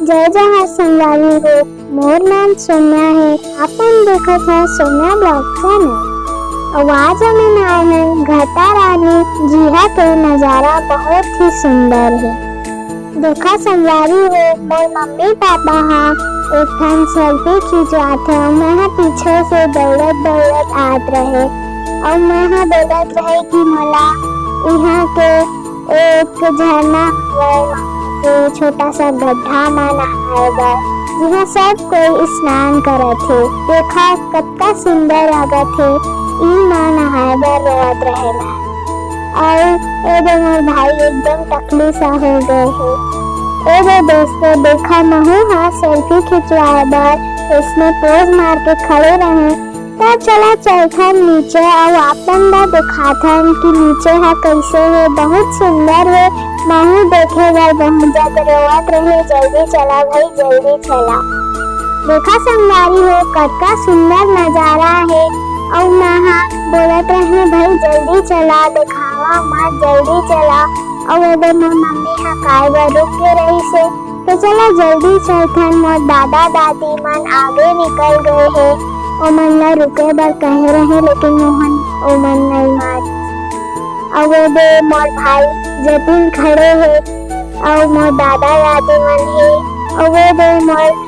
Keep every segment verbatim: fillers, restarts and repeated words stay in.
जय जोहार संगवारी हो, मोर नाम सोनिया हे। आप मन देखत हव सोनिया vlog channel। अउ आज हमन आए हन घटा रानी जिहा के नजारा बहुत ही सुंदर हे। देखा संगवारी हो, मोर मम्मी पापा हा एक ठन selfie खिंचवात हे अउ मैं हा पीछे से दौड़त दौड़त आत रहे अउ मैं हा बोलत रहे कि मोला इहाँ के एक झरना हवय, वहाँ के छोटा सा गड्ढा म नहाए बर, जिहाँ सब कोई स्नान करत हे। देखा कतका सुंदर लागत हे, ई म नहाए बर रोवत रहे मैं। अउ ए दे मोर भाई एकदम टकलू सा हो गए हे। ए दे दोस्तों, देखा महू हा selfie खिंचवाए बर इसमें pose मार के खड़े रहे। त चला चलथन नीचे अउ आप मन ला दिखाथन कि नीचे हा कइसे हे, बहुत सुंदर हे। महू देखे बर बहुत ज्यादा रोवत रहे। जल्दी चला भाई, जल्दी चला। देखा संगवारी हो, कतका सुंदर नजारा हे। अउ मैं हा बोलत रहे, "भाई जल्दी चला, दिखावा मत, जल्दी चला।" अउ ए दे मोर मम्मी हा काय बर रुक गे रहिस हे। तो चला जल्दी चलथन, मोर दादा दादी मन आगे निकल गए हे, ओमन ला रुके बर कहे रहे, लेकिन मोहन ओमन नइ मानिस। अउ ए दे मोर भाई जतिन खड़े हे, अउ मोर दादा दादी मन हे, अउ ए दे मोर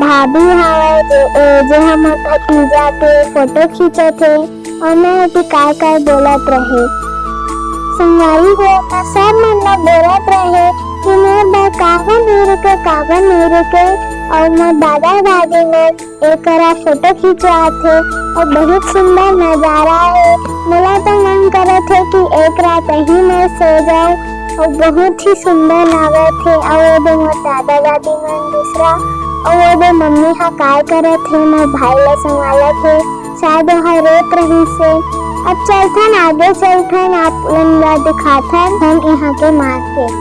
भाभी हवय, जे, ए, जे हमर भतीजा के फोटो खींचत हे। अउ मैं एती काय काय बोलत रहे। संगवारी हो, मैं सब मन ला बोलत रहे कि मोर बर काबर नइ रुके, काबर नइ रुके। अउ मोर दादा दादी मन एकरा फोटो खिंचवात हे अउ बहुत सुंदर नजारा हे। मोला तो मन करत हे कि एक रात यहीं मैं सो जाऊं। अउ बहुत ही सुंदर लागत हे। अउ ए दे मोर दादा दादी मन दूसरा, अउ ए दे मम्मी हा काय करत हे, मोर भाई ला संभालत हे। शायद ओहा रोत रहिस हे। अब चलथन, आगे चलथन, आप मन ला दिखाथन हम इहाँ के market।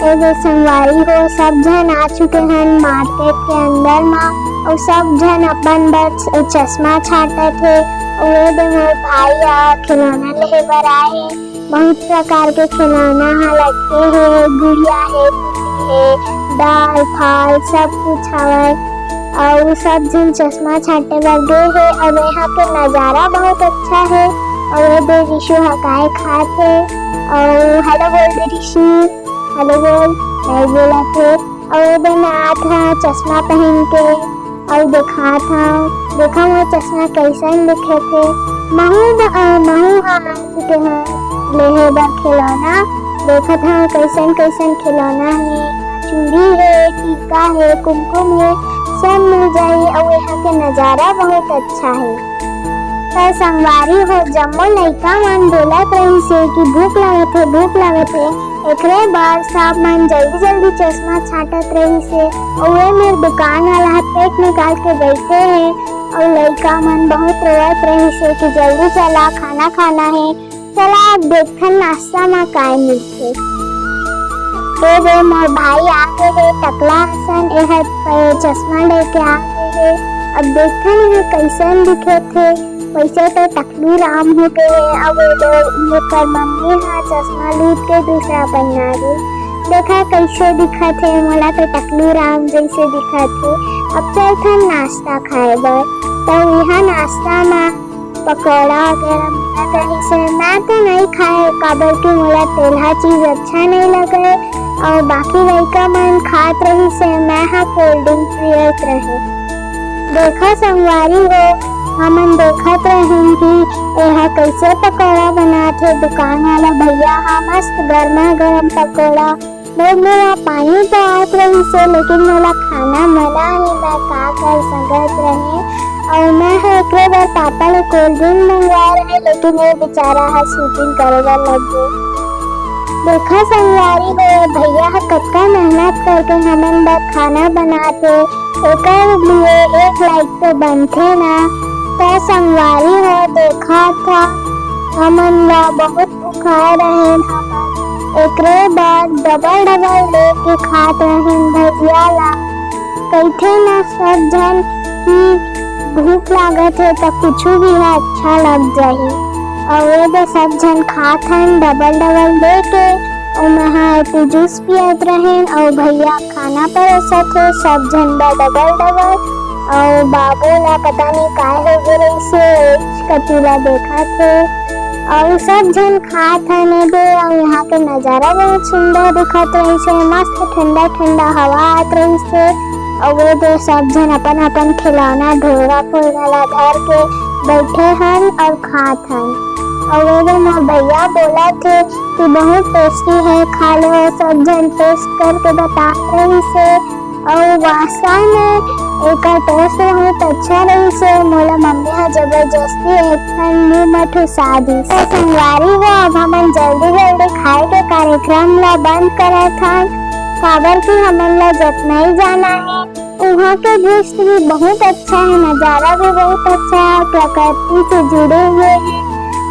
ए दे संगवारी हो, सब झन आ चुके हन market के अंदर मा, अउ सब झन अपन बर च-, चश्मा छांटत हे। अउ ए दे मोर भाई ह खिलौना लेहे बर आए हे। बहुत प्रकार के खिलौना ह लटके हे, गुड़िया हे, गुड्डी हे, दाल, फाल, सब कुछ हवय। अउ सब झन चश्मा छांटे बर गे हे। अउ यहाँ के नजारा बहुत अच्छा हे। अउ ये दे रिशु ह काय खात हे। अउ hello बोल दे रिशु, hello बोल, नहीं बोलत हे। अउ ये दे मैं आत ह चश्मा पहन के। अउ देखात हव, देखा मोर चश्मा कइसन दिखत हे। महू ब-, अ, महू ह आ चुके हव लेहे बर खिलौना। देखत हव कइसन कइसन खिलौना हे, चूड़ी हे, टीका हे, कुमकुम हे, सब मिल जाही। अउ यहाँ के नजारा बहुत अच्छा हे। त संगवारी हो, जम्मो लइका मन बोलत रहिस हे कि भूख लागत हे, भूख लागत हे। एकरे बर सब मन जल्दी-जल्दी चश्मा छांटत रहिस हे। अउ ए मेर दुकान वाला ह plate निकाल के बइठे हे। अउ लइका मन बहुत रोवत रहिस हे कि जल्दी चला, खाना खाना हे। चला अब देखथन नाश्ता म काय मिलथे। ए दे मोर भाई आ गे हे, टकला असन, ए ह, ए, चश्मा लेके आ गे हे। अब देखथन ये कइसन दिखत हे। वइसे तो टकलू राम हो गे हे। अब ए दे, एकर मम्मी ह चश्मा लूट के दूसरा पहना दे। देखा कइसे दिखत हे, मोला तो टकलू राम जइसे दिखत हे। अब चलथन नाश्ता खाए बर। त इहाँ नाश्ता म पकौड़ा वगैरह मिलत रहिस हे। मैं तो नइ खाए, काबर कि मोला तेलहा चीज अच्छा नइ लगे। अउ बाकी लइका मन खात रहिस हे, मैं ह cold drink पियत रहें। देखा संगवारी हो, हमन देखत रहेन कि एहा कइसे पकौड़ा बनात हे। दुकान वाला भैया ह मस्त गरमा गरम पकौड़ा, मोर मुंह म पानी तो आत रहिस हे, लेकिन मोला खाना मना हे, मैं का कर सकत रहें। अउ मैं ह एकरे बर पापा ले cold drink मंगवाए रहें, लेकिन ये बेचारा ह shooting करे बर लग गे। देखा संगवारी हो, ये भैया ह कतका मेहनत करके हमन बर खाना बनात हे, एकर लिए एक like तो बनथे ना। त संगवारी हो, देखत ह, हमन ला बहुत भुखाए रहेन हमन, एकरे बर double double लेके खात रहेन भजिया ला। कहिथे ना सब झन कि भूख लागत हे त कुछु भी ह अच्छा लग जाही। अउ ए दे सब झन खात हन double double लेके। अउ मैं हा एती जूस पियत रहेन, अउ भैया खाना परोसत हे, सब झन बर डबल डबल। अउ बाबू ला पता नहीं काय हो गे रहिसे, कति ला देखत हे। अउ सब झन खात हन एदे, अउ यहाँ के नजारा बहुत सुंदर दिखत रहिसे, मस्त ठंडा ठंडा हवा आत रहिसे। अउ एदे सब झन अपन अपन खिलौना, ढोलना फोलना ला धर के बैठे हन अउ खात हन। अउ एदे मोर भैया बोलत हे कि बहुत टेस्टी है, खा लो। सब झन टेस्ट करके बतात रहिसे। अउ वास्तव में एकर टेस्ट बहुत अच्छा रहिसे। मोला मम्मी ह जबरदस्ती एक ठन मुंह म ठुसा दिस। तो संगवारी हो, अब हमन जल्दी जल्दी खाए के कार्यक्रम ला बंद करत हन, काबर कि हमन ला जतना ही जाना है। उहाँ के दृश्य भी बहुत अच्छा है, नजारा भी बहुत अच्छा है, प्रकृति से जुड़े हुए हैं।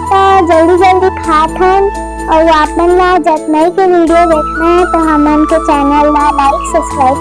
तो जल्दी जल्दी खात हन, अउ आपन ला जतना ही के वीडियो देखना है तो हमन के चैनल ला लाइक सब्सक्राइब